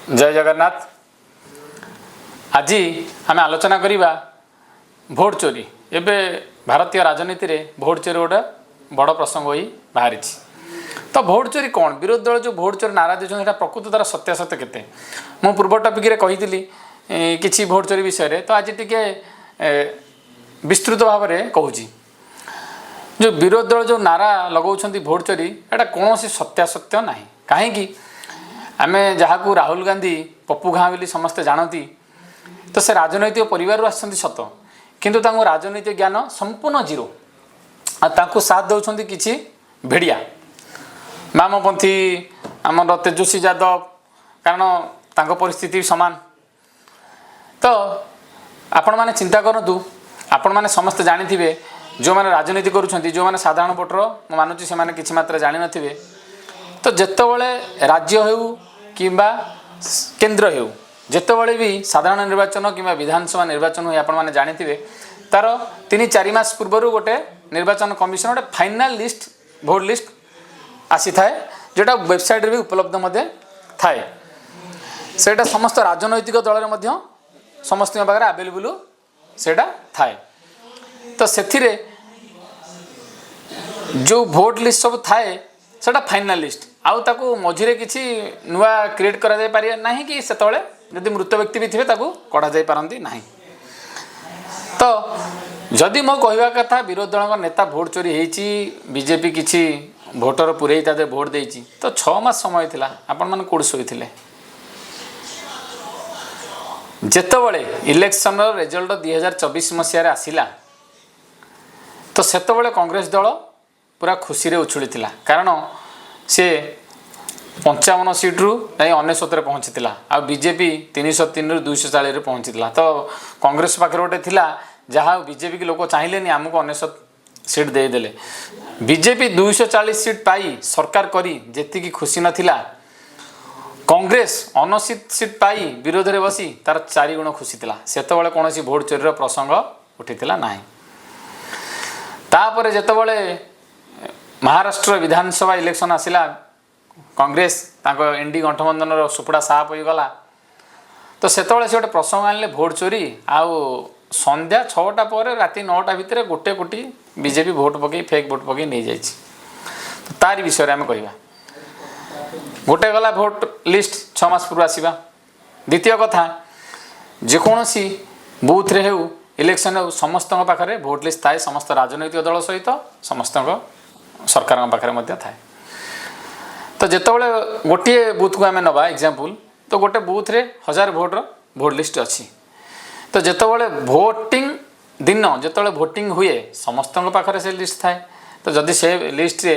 ଜୟ ଜଗନ୍ନାଥ। ଆଜି ଆମେ ଆଲୋଚନା କରିବା ଭୋଟ ଚୋରି। ଏବେ ଭାରତୀୟ ରାଜନୀତିରେ ଭୋଟ ଚୋରି ଗୋଟେ ବଡ଼ ପ୍ରସଙ୍ଗ ହୋଇ ବାହାରିଛି। ତ ଭୋଟ ଚୋରି କ'ଣ? ବିରୋଧୀ ଦଳ ଯେଉଁ ଭୋଟ ଚୋରି ନାରା ଦେଉଛନ୍ତି, ସେଇଟା ପ୍ରକୃତ ତାର ସତ୍ୟାସତ୍ୟ କେତେ? ମୁଁ ପୂର୍ବ ଟପିକରେ କହିଥିଲି କିଛି ଭୋଟ ଚୋରି ବିଷୟରେ। ତ ଆଜି ଟିକେ ବିସ୍ତୃତ ଭାବରେ କହୁଛି। ଯେଉଁ ବିରୋଧୀ ଦଳ ଯେଉଁ ନାରା ଲଗାଉଛନ୍ତି ଭୋଟ ଚୋରି, ଏଇଟା କୌଣସି ସତ୍ୟାସତ୍ୟ ନାହିଁ। କାହିଁକି? ଆମେ ଯାହାକୁ ରାହୁଲ ଗାନ୍ଧୀ ପପୁ ଘାଁ ବୋଲି ସମସ୍ତେ ଜାଣନ୍ତି, ତ ସେ ରାଜନୈତିକ ପରିବାରରୁ ଆସିଛନ୍ତି ସତ, କିନ୍ତୁ ତାଙ୍କୁ ରାଜନୈତିକ ଜ୍ଞାନ ସମ୍ପୂର୍ଣ୍ଣ ଜିରୋ। ଆଉ ତାଙ୍କୁ ସାଥ ଦେଉଛନ୍ତି କିଛି ଭେଡ଼ିଆ ବାମପନ୍ଥୀ, ଆମର ତେଜସ୍ୱୀ ଯାଦବ, କାରଣ ତାଙ୍କ ପରିସ୍ଥିତି ବି ସମାନ। ତ ଆପଣମାନେ ଚିନ୍ତା କରନ୍ତୁ, ଆପଣମାନେ ସମସ୍ତେ ଜାଣିଥିବେ, ଯେଉଁମାନେ ରାଜନୀତି କରୁଛନ୍ତି, ଯେଉଁମାନେ ସାଧାରଣ ଭୋଟର, ମୁଁ ମାନୁଛି ସେମାନେ କିଛି ମାତ୍ରା ଜାଣିନଥିବେ। ତ ଯେତେବେଳେ ରାଜ୍ୟ ହେଉ କିମ୍ବା କେନ୍ଦ୍ର ହେଉ, ଯେତେବେଳେ ବି ସାଧାରଣ ନିର୍ବାଚନ କିମ୍ବା ବିଧାନସଭା ନିର୍ବାଚନ ହୁଏ, ଆପଣମାନେ ଜାଣିଥିବେ, ତାର 3-4 ମାସ ପୂର୍ବରୁ ଗୋଟେ ନିର୍ବାଚନ କମିଶନ ଗୋଟେ ଫାଇନାଲ ଲିଷ୍ଟ, ଭୋଟ ଲିଷ୍ଟ ଆସିଥାଏ, ଯେଉଁଟା ୱେବସାଇଟ୍ରେ ବି ଉପଲବ୍ଧ ମଧ୍ୟ ଥାଏ। ସେଇଟା ସମସ୍ତ ରାଜନୈତିକ ଦଳରେ ମଧ୍ୟ ସମସ୍ତଙ୍କ ପାଖରେ ଆଭେଲେବୁଲ୍ ସେଇଟା ଥାଏ। ତ ସେଥିରେ ଯେଉଁ ଭୋଟ ଲିଷ୍ଟ ସବୁ ଥାଏ, ସେଇଟା ଫାଇନାଲ ଲିଷ୍ଟ। ଆଉ ତାକୁ ମଝିରେ କିଛି ନୂଆ କ୍ରିଏଟ୍ କରାଯାଇପାରିବ ନାହିଁ କି ସେତେବେଳେ ଯଦି ମୃତ ବ୍ୟକ୍ତି ବି ଥିବେ, ତାକୁ କଢ଼ାଯାଇ ପାରନ୍ତି ନାହିଁ। ତ ଯଦି ମୋ କହିବା କଥା, ବିରୋଧୀ ଦଳଙ୍କ ନେତା ଭୋଟ ଚୋରି ହେଇଛି, ବିଜେପି କିଛି ଭୋଟର ପୁରେଇ ତା ଦେହରେ ଭୋଟ ଦେଇଛି, ତ 6 ମାସ ସମୟ ଥିଲା, ଆପଣମାନେ କେଉଁଠି ଶୋଇଥିଲେ? ଯେତେବେଳେ ଇଲେକ୍ସନର ରେଜଲ୍ଟ 2024 ମସିହାରେ ଆସିଲା, ତ ସେତେବେଳେ କଂଗ୍ରେସ ଦଳ ପୁରା ଖୁସିରେ ଉଛୁଳିଥିଲା, କାରଣ ସେ 55 ସିଟ୍ରୁ ଯାଇ 99ରେ ପହଞ୍ଚିଥିଲା ଆଉ ବିଜେପି 303ରୁ 240ରେ ପହଞ୍ଚିଥିଲା। ତ କଂଗ୍ରେସ ପାଖରେ ଗୋଟେ ଥିଲା, ଯାହା ହଉ, ବିଜେପିକି ଲୋକ ଚାହିଁଲେନି, ଆମକୁ 99 ସିଟ୍ ଦେଇଦେଲେ। ବିଜେପି 240 ସିଟ୍ ପାଇ ସରକାର କରି ଯେତିକି ଖୁସି ନଥିଲା, କଂଗ୍ରେସ 99 ସିଟ୍ ପାଇ ବିରୋଧରେ ବସି ତାର ଚାରିଗୁଣ ଖୁସି ଥିଲା। ସେତେବେଳେ କୌଣସି ଭୋଟ ଚୋରିର ପ୍ରସଙ୍ଗ ଉଠିଥିଲା ନାହିଁ। ତାପରେ ଯେତେବେଳେ ମହାରାଷ୍ଟ୍ର ବିଧାନସଭା ଇଲେକ୍ସନ୍ ଆସିଲା, କଂଗ୍ରେସ ତାଙ୍କ ଇଣ୍ଡି ଗଠବନ୍ଧନର ସୁପଡ଼ା ସାପ ହୋଇଗଲା। ତ ସେତେବେଳେ ସେ ଗୋଟେ ପ୍ରସଙ୍ଗ ଆଣିଲେ ଭୋଟ ଚୋରି, ଆଉ ସନ୍ଧ୍ୟା 6ଟା ପରେ ରାତି 9ଟା ଭିତରେ 1 କୋଟି ବିଜେପି ଭୋଟ ପକାଇ, ଫେକ୍ ଭୋଟ ପକାଇ ନେଇଯାଇଛି। ତ ତାରି ବିଷୟରେ ଆମେ କହିବା। ଗୋଟେ ଗଲା ଭୋଟ ଲିଷ୍ଟ 6 ମାସ ପୂର୍ବରୁ ଆସିବା। ଦ୍ୱିତୀୟ କଥା, ଯେକୌଣସି ବୁଥରେ ହେଉ, ଇଲେକ୍ସନ୍ ହେଉ, ସମସ୍ତଙ୍କ ପାଖରେ ଭୋଟ ଲିଷ୍ଟ ଥାଏ। ସମସ୍ତ ରାଜନୈତିକ ଦଳ ସହିତ ସମସ୍ତଙ୍କ ସରକାରଙ୍କ ପାଖରେ ମଧ୍ୟ ଥାଏ। ତ ଯେତେବେଳେ ଗୋଟିଏ ବୁଥକୁ ଆମେ ନେବା ଏକ୍ଜାମ୍ପଲ୍, ତ ଗୋଟେ ବୁଥରେ 1000 ଭୋଟର ଭୋଟ ଲିଷ୍ଟ ଅଛି। ତ ଯେତେବେଳେ ଭୋଟିଂ ଦିନ, ଯେତେବେଳେ ଭୋଟିଂ ହୁଏ, ସମସ୍ତଙ୍କ ପାଖରେ ସେ ଲିଷ୍ଟ ଥାଏ। ତ ଯଦି ସେ ଲିଷ୍ଟରେ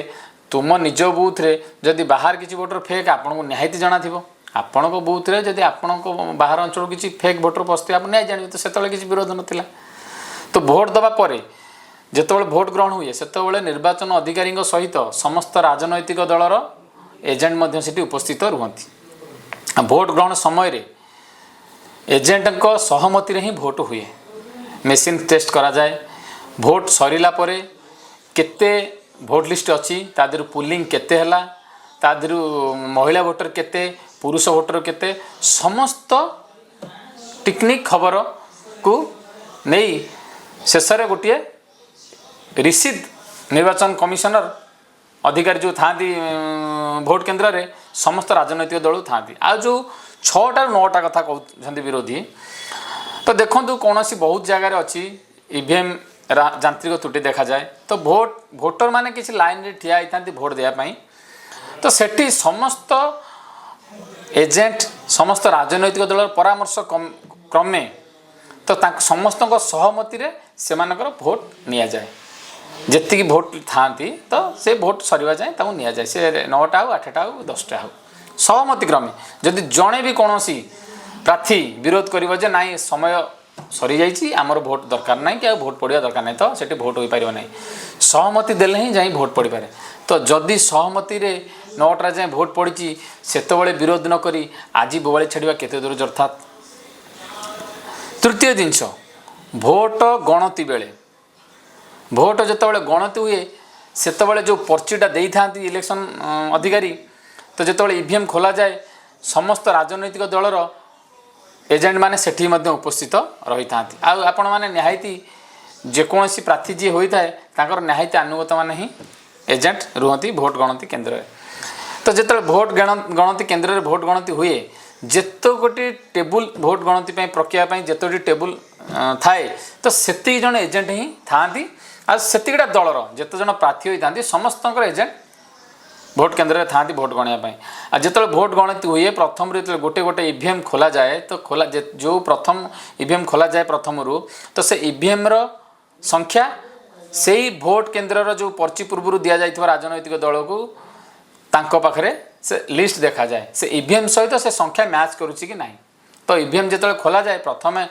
ତୁମ ନିଜ ବୁଥରେ ଯଦି ବାହାର କିଛି ଭୋଟର ଫେକ୍, ଆପଣଙ୍କୁ ନିହାତି ଜଣାଥିବ। ଆପଣଙ୍କ ବୁଥରେ ଯଦି ଆପଣଙ୍କ ବାହାର ଅଞ୍ଚଳରୁ କିଛି ଫେକ୍ ଭୋଟର ପଶିଥିବ, ଆପଣ ନିହାତି ଜାଣିବେ। ତ ସେତେବେଳେ କିଛି ବିରୋଧ ନଥିଲା। ତ ଭୋଟ ଦେବା ପରେ ଯେତେବେଳେ ଭୋଟ ଗ୍ରହଣ ହୁଏ, ସେତେବେଳେ ନିର୍ବାଚନ ଅଧିକାରୀଙ୍କ ସହିତ ସମସ୍ତ ରାଜନୈତିକ ଦଳର ଏଜେଣ୍ଟ ମଧ୍ୟ ସେଠି ଉପସ୍ଥିତ ରୁହନ୍ତି। ଆଉ ଭୋଟ ଗ୍ରହଣ ସମୟରେ ଏଜେଣ୍ଟଙ୍କ ସହମତିରେ ହିଁ ଭୋଟ ହୁଏ। ମେସିନ୍ ଟେଷ୍ଟ କରାଯାଏ। ଭୋଟ ସରିଲା ପରେ କେତେ ଭୋଟ ଲିଷ୍ଟ ଅଛି, ତା ଦେହରୁ ପୁଲିଂ କେତେ ହେଲା, ତା ଦେହରୁ ମହିଳା ଭୋଟର କେତେ, ପୁରୁଷ ଭୋଟର କେତେ, ସମସ୍ତ ଟିକିନିଖି ଖବରକୁ ନେଇ ଶେଷରେ ଗୋଟିଏ ରିସିଦ୍ ନିର୍ବାଚନ କମିଶନର ଅଧିକାରୀ ଯେଉଁ ଥାଆନ୍ତି ଭୋଟ କେନ୍ଦ୍ରରେ, ସମସ୍ତ ରାଜନୈତିକ ଦଳରୁ ଥାଆନ୍ତି। ଆଉ ଯେଉଁ 6ଟାରୁ 9ଟା କଥା କହୁଛନ୍ତି ବିରୋଧୀ, ତ ଦେଖନ୍ତୁ, କୌଣସି ବହୁତ ଜାଗାରେ ଅଛି ଇଭିଏମ୍ ଯାନ୍ତ୍ରିକ ତ୍ରୁଟି ଦେଖାଯାଏ। ତ ଭୋଟର ମାନେ କିଛି ଲାଇନରେ ଠିଆ ହେଇଥାନ୍ତି ଭୋଟ ଦେବା ପାଇଁ। ତ ସେଠି ସମସ୍ତ ଏଜେଣ୍ଟ, ସମସ୍ତ ରାଜନୈତିକ ଦଳର ପରାମର୍ଶ କ୍ରମେ ତ ତାଙ୍କ ସମସ୍ତଙ୍କ ସହମତିରେ ସେମାନଙ୍କର ଭୋଟ ନିଆଯାଏ। ଯେତିକି ଭୋଟ ଥାଆନ୍ତି, ତ ସେ ଭୋଟ ସରିବା ଯାଏଁ ତାକୁ ନିଆଯାଏ। ସେ 9ଟା ହଉ, 8ଟା ହଉ, 10ଟା ହଉ, ସହମତି କ୍ରମେ। ଯଦି ଜଣେ ବି କୌଣସି ପ୍ରାର୍ଥୀ ବିରୋଧ କରିବ ଯେ ନାଇଁ, ସମୟ ସରିଯାଇଛି, ଆମର ଭୋଟ ଦରକାର ନାହିଁ କି ଆଉ ଭୋଟ ପଡ଼ିବା ଦରକାର ନାହିଁ, ତ ସେଠି ଭୋଟ ହୋଇପାରିବ ନାହିଁ। ସହମତି ଦେଲେ ହିଁ ଯାଇ ଭୋଟ ପଡ଼ିପାରେ। ତ ଯଦି ସହମତିରେ 9ଟା ଯାଏଁ ଭୋଟ ପଡ଼ିଛି, ସେତେବେଳେ ବିରୋଧ ନ କରି ଆଜି ବୋବାଳି ଛାଡ଼ିବା କେତେ ଦୂର ଯଥାର୍ଥ? ତୃତୀୟ ଜିନିଷ, ଭୋଟ ଗଣତି ବେଳେ, ଭୋଟ ଯେତେବେଳେ ଗଣତି ହୁଏ, ସେତେବେଳେ ଯେଉଁ ପର୍ଚିଟା ଦେଇଥାନ୍ତି ଇଲେକ୍ସନ୍ ଅଧିକାରୀ, ତ ଯେତେବେଳେ ଇଭିଏମ୍ ଖୋଲାଯାଏ, ସମସ୍ତ ରାଜନୈତିକ ଦଳର ଏଜେଣ୍ଟମାନେ ସେଠି ମଧ୍ୟ ଉପସ୍ଥିତ ରହିଥାନ୍ତି। ଆଉ ଆପଣମାନେ ନିହାତି ଯେକୌଣସି ପ୍ରାର୍ଥୀ ଯିଏ ହୋଇଥାଏ, ତାଙ୍କର ନିହାତି ଆନୁଗତମାନେ ହିଁ ଏଜେଣ୍ଟ ରୁହନ୍ତି ଭୋଟ ଗଣତି କେନ୍ଦ୍ରରେ। ତ ଯେତେବେଳେ ଭୋଟ ଗଣତି କେନ୍ଦ୍ରରେ ଭୋଟ ଗଣତି ହୁଏ, ଯେତୋଟି ଟେବୁଲ ଭୋଟ ଗଣତି ପାଇଁ, ପ୍ରକ୍ରିୟା ପାଇଁ ଯେତୋଟି ଟେବୁଲ ଥାଏ, ତ ସେତିକି ଜଣ ଏଜେଣ୍ଟ ହିଁ ଥାଆନ୍ତି। ଆଉ ସେତିକିଟା ଦଳର ଯେତେ ଜଣ ପ୍ରାର୍ଥୀ ହୋଇଥାନ୍ତି, ସମସ୍ତଙ୍କର ଏଜେଣ୍ଟ ଭୋଟ କେନ୍ଦ୍ରରେ ଥାଆନ୍ତି ଭୋଟ ଗଣିବା ପାଇଁ। ଆଉ ଯେତେବେଳେ ଭୋଟ ଗଣତି ହୁଏ, ପ୍ରଥମରୁ ଯେତେବେଳେ ଗୋଟେ ଗୋଟେ ଇଭିଏମ୍ ଖୋଲାଯାଏ, ତ ଖୋଲା ଯେଉଁ ପ୍ରଥମ ଇଭିଏମ୍ ଖୋଲାଯାଏ ପ୍ରଥମରୁ, ତ ସେ ଇଭିଏମ୍ର ସଂଖ୍ୟା ସେଇ ଭୋଟ କେନ୍ଦ୍ରର ଯେଉଁ ପର୍ଚି ପୂର୍ବରୁ ଦିଆଯାଇଥିବା ରାଜନୈତିକ ଦଳକୁ, ତାଙ୍କ ପାଖରେ ସେ ଲିଷ୍ଟ ଦେଖାଯାଏ, ସେ ଇଭିଏମ୍ ସହିତ ସେ ସଂଖ୍ୟା ମ୍ୟାଚ୍ କରୁଛି କି ନାହିଁ। ତ ଇଭିଏମ୍ ଯେତେବେଳେ ଖୋଲାଯାଏ, ପ୍ରଥମେ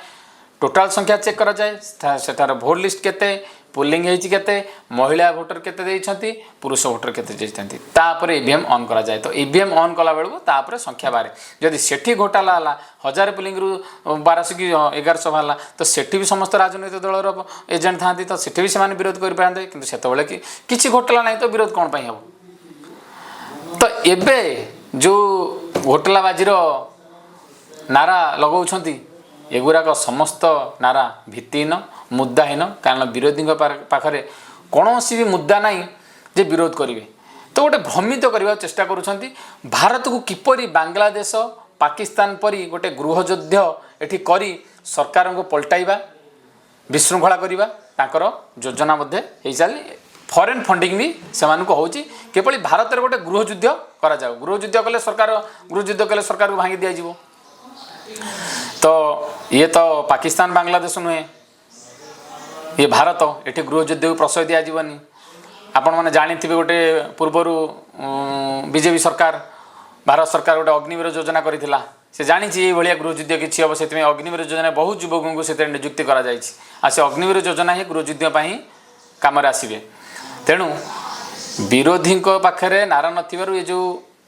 ଟୋଟାଲ ସଂଖ୍ୟା ଚେକ୍ କରାଯାଏ। ସେଠାର ଭୋଟ ଲିଷ୍ଟ କେତେ, ପୋଲିଂ ହେଇଛି କେତେ, ମହିଳା ଭୋଟର କେତେ ଦେଇଛନ୍ତି, ପୁରୁଷ ଭୋଟର କେତେ ଦେଇଛନ୍ତି, ତାପରେ ଇଭିଏମ୍ ଅନ୍ କରାଯାଏ। ତ ଇଭିଏମ୍ ଅନ୍ କଲା ବେଳକୁ ତାପରେ ସଂଖ୍ୟା ବାହାରେ। ଯଦି ସେଠି ଘୋଟାଲା ହେଲା, 1000 ପୋଲିଂରୁ 1200 କି 1100 ବାହାରିଲା, ତ ସେଠି ବି ସମସ୍ତ ରାଜନୈତିକ ଦଳର ଏଜେଣ୍ଟ ଥାନ୍ତି, ତ ସେଠି ବି ସେମାନେ ବିରୋଧ କରିପାରନ୍ତି। କିନ୍ତୁ ସେତେବେଳେ କି କିଛି ଘୋଟାଲା ନାହିଁ, ତ ବିରୋଧ କ'ଣ ପାଇଁ ହେବ? ତ ଏବେ ଯେଉଁ ଘୋଟାଲାବାଜିର ନାରା ଲଗାଉଛନ୍ତି, ଏଗୁଡ଼ାକ ସମସ୍ତ ନାରା ଭିତ୍ତିହୀନ, ମୁଦ୍ଦାହୀନ। କାରଣ ବିରୋଧୀଙ୍କ ପାଖରେ କୌଣସି ବି ମୁଦ୍ଦା ନାହିଁ ଯେ ବିରୋଧ କରିବେ। ତ ଗୋଟେ ଭ୍ରମିତ କରିବାକୁ ଚେଷ୍ଟା କରୁଛନ୍ତି। ଭାରତକୁ କିପରି ବାଂଲାଦେଶ, ପାକିସ୍ତାନ ପରି ଗୋଟେ ଗୃହଯୁଦ୍ଧ ଏଠି କରି ସରକାରଙ୍କୁ ପଲଟାଇବା, ବିଶୃଙ୍ଖଳା କରିବା ତାଙ୍କର ଯୋଜନା ମଧ୍ୟ ହେଇଚାଲି। ଫରେନ୍ ଫଣ୍ଡିଂ ବି ସେମାନଙ୍କୁ ହେଉଛି, କିଭଳି ଭାରତରେ ଗୋଟେ ଗୃହଯୁଦ୍ଧ କରାଯାଉ। ଗୃହଯୁଦ୍ଧ କଲେ ସରକାରକୁ ଭାଙ୍ଗି ଦିଆଯିବ। ତ ଇଏ ତ ପାକିସ୍ତାନ, ବାଂଲାଦେଶ ନୁହେଁ, ଇଏ ଭାରତ। ଏଠି ଗୃହଯୁଦ୍ଧକୁ ପ୍ରଶୟ ଦିଆଯିବନି। ଆପଣମାନେ ଜାଣିଥିବେ, ଗୋଟେ ପୂର୍ବରୁ ବିଜେପି ସରକାର, ଭାରତ ସରକାର ଗୋଟେ ଅଗ୍ନିବୀର ଯୋଜନା କରିଥିଲା। ସେ ଜାଣିଛି ଏଇଭଳିଆ ଗୃହଯୁଦ୍ଧ କିଛି ହେବ, ସେଥିପାଇଁ ଅଗ୍ନିବୀର ଯୋଜନା ବହୁତ ଯୁବକଙ୍କୁ ସେଥିରେ ନିଯୁକ୍ତି କରାଯାଇଛି। ଆଉ ସେ ଅଗ୍ନିବୀର ଯୋଜନା ହିଁ ଗୃହଯୁଦ୍ଧ ପାଇଁ କାମରେ ଆସିବେ। ତେଣୁ ବିରୋଧୀଙ୍କ ପାଖରେ ନାରା ନଥିବାରୁ ଏ ଯେଉଁ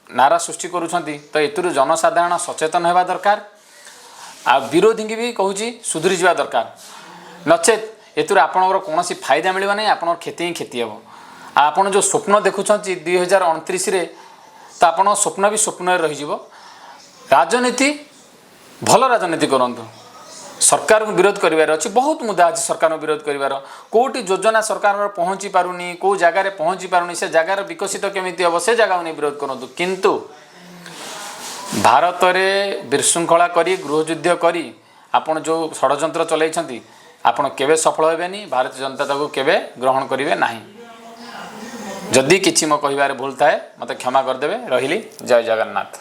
ନାରା ସୃଷ୍ଟି କରୁଛନ୍ତି, ତ ଏଥିରୁ ଜନସାଧାରଣ ସଚେତନ ହେବା ଦରକାର। ଆଉ ବିରୋଧୀଙ୍କୁ ବି କହୁଛି, ସୁଧୁରି ଯିବା ଦରକାର। ନଚେତ୍ ଏଥିରୁ ଆପଣଙ୍କର କୌଣସି ଫାଇଦା ମିଳିବ ନାହିଁ, ଆପଣଙ୍କର କ୍ଷତି ହିଁ କ୍ଷତି ହେବ। ଆଉ ଆପଣ ଯେଉଁ ସ୍ୱପ୍ନ ଦେଖୁଛନ୍ତି 2029ରେ, ତ ଆପଣଙ୍କ ସ୍ୱପ୍ନ ବି ସ୍ୱପ୍ନରେ ରହିଯିବ। ରାଜନୀତି, ଭଲ ରାଜନୀତି କରନ୍ତୁ। ସରକାରଙ୍କୁ ବିରୋଧ କରିବାର ଅଛି, ବହୁତ ମୁଦ୍ଦା ଅଛି ସରକାରଙ୍କୁ ବିରୋଧ କରିବାର। କେଉଁଠି ଯୋଜନା ସରକାରଙ୍କର ପହଞ୍ଚି ପାରୁନି, କେଉଁ ଜାଗାରେ ପହଞ୍ଚି ପାରୁନି, ସେ ଜାଗାର ବିକଶିତ କେମିତି ହେବ, ସେ ଜାଗାକୁ ନେଇ ବିରୋଧ କରନ୍ତୁ। କିନ୍ତୁ ଭାରତରେ ବିଶୃଙ୍ଖଳା କରି, ଗୃହଯୁଦ୍ଧ କରି ଆପଣ ଯେଉଁ ଷଡ଼ଯନ୍ତ୍ର ଚଲାଇଛନ୍ତି, ଆପଣ କେବେ ସଫଳ ହେବେନି। ଭାରତୀୟ ଜନତା ତାକୁ କେବେ ଗ୍ରହଣ କରିବେ ନାହିଁ। ଯଦି କିଛି ମୋ କହିବାରେ ଭୁଲ ଥାଏ, ମୋତେ କ୍ଷମା କରିଦେବେ। ରହିଲି, ଜୟ ଜଗନ୍ନାଥ।